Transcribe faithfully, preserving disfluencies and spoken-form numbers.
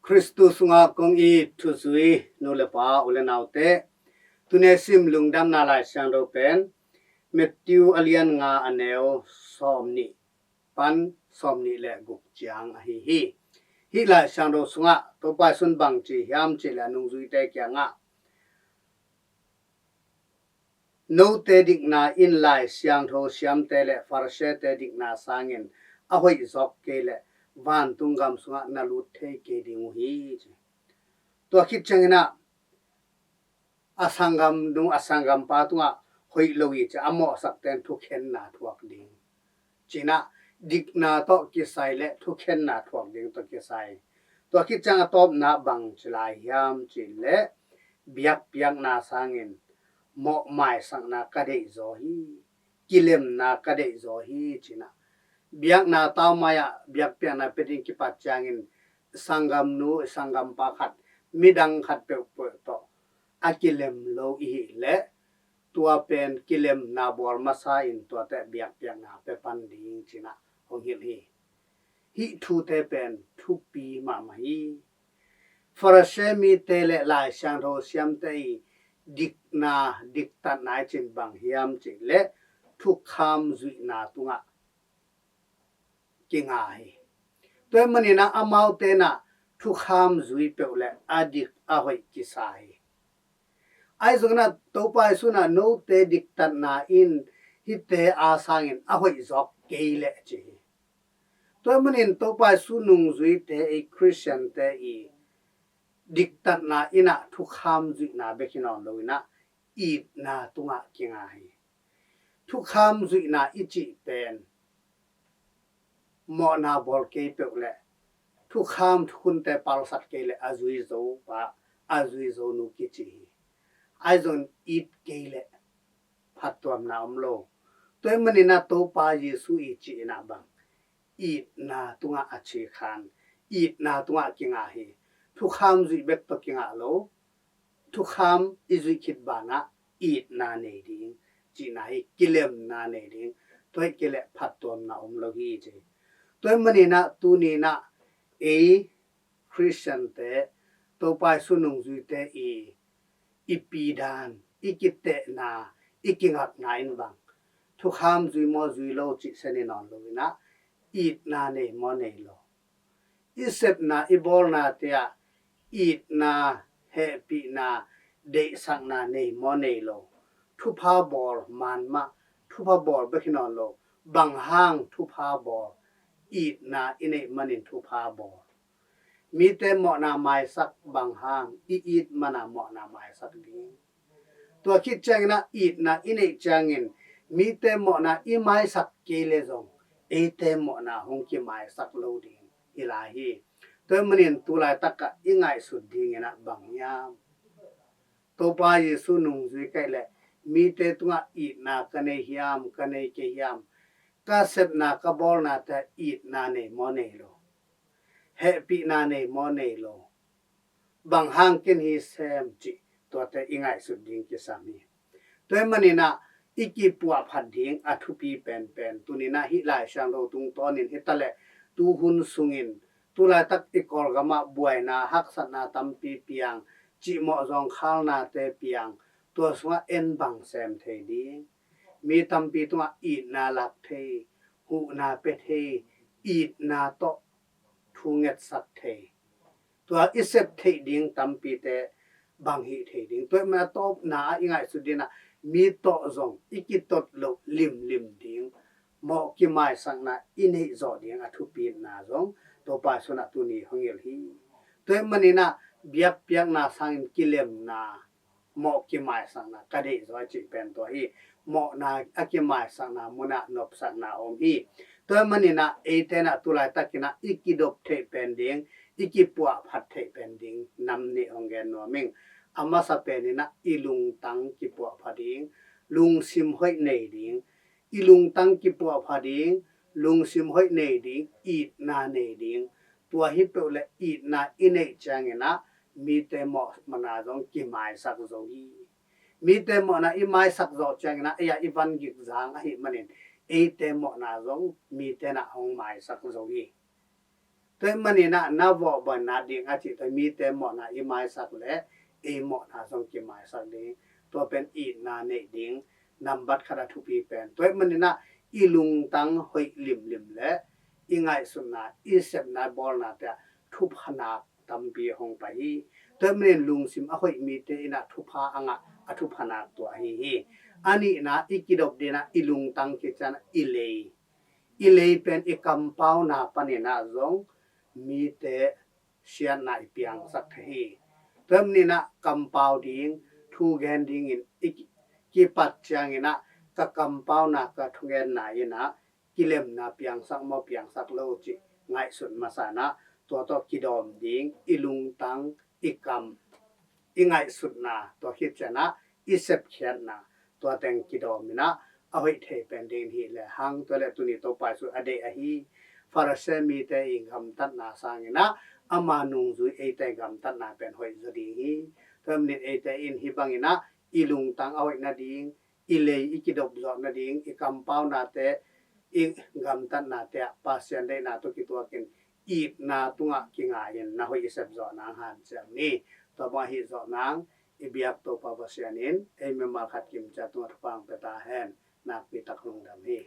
Khristu sungah kong it thuzui nu le pa, u le naute, tuni sim lungdamna Lai Siangtho pen Matthew a lian nga, a neu sawmnih pan sawmnih le guk ciang ahi hi. Hih Lai Siangtho sungah Topa Jesu'n bang ci hiam cih leh, a nungzuite kiangah, "Note dikna in Lai Siangtho siamte le Pharisee-te dikna sangin a hoih zawk kei leh, vantung gam sungah na lut thei kei ding uh hi," ci. Tua khit ciangin ah, "A sanggamnu, a sanggampa tungah hoih lo hi," ci a, a mawhsakte'n thukhenna thuak ding, ci-in ah, dikna tawh kisai le thukhenna thuak ding tawh kisai. Tua khit ciang a tawpna bang ci lai hiam cih leh, "Biakpiakna sangin mawh maisakna ka deihzaw hi, kilemna ka deihzaw hi," ci-in ah, biakna tau mai-ah biakpiakna pia ding kipat ciangin, sanggamnu, sanggampa khat, midang khat peuhpeuh tawh a kilem lo i hih leh, tua pen kilemna bawl masa in tuate biakpiakna pia pan ding, ci-in ah hong hilh hi. Hih thute pen thupi mahmah hi. Pharisee mite le Lai Siangtho siamte i dikna, diktatna i cih bang hiam cih leh, thukham zuihna tungah kinga hi. Tua ahih manin ah, amaute in ah thukham zui peuh leh a dik a hoih kisa hi. Ahi zongin ah, Topa Jesu'n ah, "Note diktatna in hihte a sangin a hoih zawk kei leh," ci hi. Tua ahih manin Topa Jesu nungzuite, ei Khristiante i diktatna in ah thukham zuihna bek hi nawn lo-in ah, itna tungah kinga hi. Thukham zuihna i cih pen mawhna bawl kei peuh leh, thukham thukhunte palsat kei leh, a zuizo pa, a zuizo nu kici hi. Ahi zongin it kei leh phattuamna om lo. Tua ahih manin ah, Topa Jesu i cihna bang, itna tungah a cikhan, itna tungah kinga hi. Thukham zuih bek tawh kingah lo. Thukham i zuih khit banah itna nei ding, cihna hi, kilemna nei ding. Tua ahih kei leh phattuamna om lo hi, ci. Tua ahih manin ah, tuni-in ah, ei Khristiante, Topa Jesu nungzuite i, i pidan, i kitehna, i kingakna in bang, thukham zui maw zui lo cih sen hi nawn lo-in ah, itna nei maw nei lo, i sepna, i bawlnate ah itna, hehpihna, deihsakna nei maw nei lo, thupha bawl man mah, thupha bawl bek hi nawn lo, bang hang thupha bawl, itna i neih manin thupha bawl. Mite mawhna maisak bang hang, i it man a mawhna maisak ding. Tua khit ciangin ah, itna i neih ciangin mite mawhna i maisak kei leh zong, eite mawhna hong kimaisak lo ding hi lai hi. Tua ahih manin tu laitak ah i ngaihsut dingin ah bang hiam? Topa Jesu nungzui ka hih leh, mite tungah itna ka nei hiam, ka nei kei hiam? Ka sepna, ka bawlnate ah itna nei maw nei lo? Hehpihna nei maw nei lo? Bang hang ken hi sem, cih tuate i ngaihsut ding kisam hi. Tua ahih manin ah, i kipuahphat ding a thupi penpen, tuni-in ah hih Lai Siangtho tungtawnin hi ta leh, tu hun sungin, tu laitak i Kawlgam ah buaina, haksatna tampi piang, cimawh zawngkhalnate piang, tua sungah en bang sem thei ding? Mi tampi tungah itna lak thei, huhna pia thei, itna tawh thu ngetsak thei, tua i sep theih ding tampite bang hih thei ding? Tua ahih manin a tawpna ah i ngaihsut dingin ah, mi tawh zong i kitot loh limlim ding, mawh kimaisakna i neih zawh ding a thupina zong Topa Jesu'n ah tuni hong hilh hi. Tua ahih manin ah, biakpiakna sangin kilemna, mawh kimaisakna ka deihzaw, cih pen tua hi. Mawhna a kimaisakna munah nopsakna om hi. Tua ahih manin ah, eite'n ah tu laitakin ah i kidop theih pen ding, i kipuahphat theih pen ding nam nih hong gen nuam ing. A masa penin ah i lungtang kipuahphat ding, lungsim hoih nei ding, i lungtang kipuahphat ding, lungsim hoih nei ding, itna nei ding. Tua hi peuh leh itna i neih ciangin ah mite mawhna zong kimaisak zo hi. Mite mawhna i maisak zawh ciangin ah, ei-a i van gik zang ahih manin eite mawhna zong mite'n ah hong maisak zo hi. Tua ahih manin ah na vawh bangin na ding a cih tua mite mawhna i maisak leh ei mawhna zong kimaisak ding. Tua pen itna neih ding nambat khat a thupi pen. Tua ahih manin ah i lungtang hoih limlim leh i ngaihsutna, i sepna, bawlnate ah thupha nak tampi hong pai hi. Tua ahih manin lungsim a hoih mite in ah thupha a ngah, a thupha nak tua ahi hi. A nihna, i kidop dingin ah i lungtang kician ah i lei, i lei pen i kampauna panin ah zong mite siatna i piangsak thei hi. Tua ahih manin ah kampau ding, thu gen dingin i ki- kipat ciangin ah ka kampauna, ka thugenna in ah kilemna piangsak maw, piangsak lo cih ngaihsut masa in ah tua tawh kidawm ding, i lungtang, i kam, i ngaihsutna, tua khit ciang ah i sepkhiatna, tua teng kidawm in ah a hoih thei pen ding hi lehang. Tua leh tuni Topa Jesu a deih ahi Pharisee mite i gamtatna sangin ah ama nungzui eite gamtatna pen hoih zaw ding hi. Tua ahih manin eite in hih bangin ah i lungtang a hoih nading, i lei i kidop zawh nading, i kampaunate, i gamtatnate ah Pasian deihna tawh kituakin itna tungah kingai-in na hoih i sep zawh nang hanciam ni. Tua bang ahi zawh nang i biak Topa Pasian in ei mimal khat kimciat tungah thupha hong pia ta hen. Nakpi tak lungdam hi.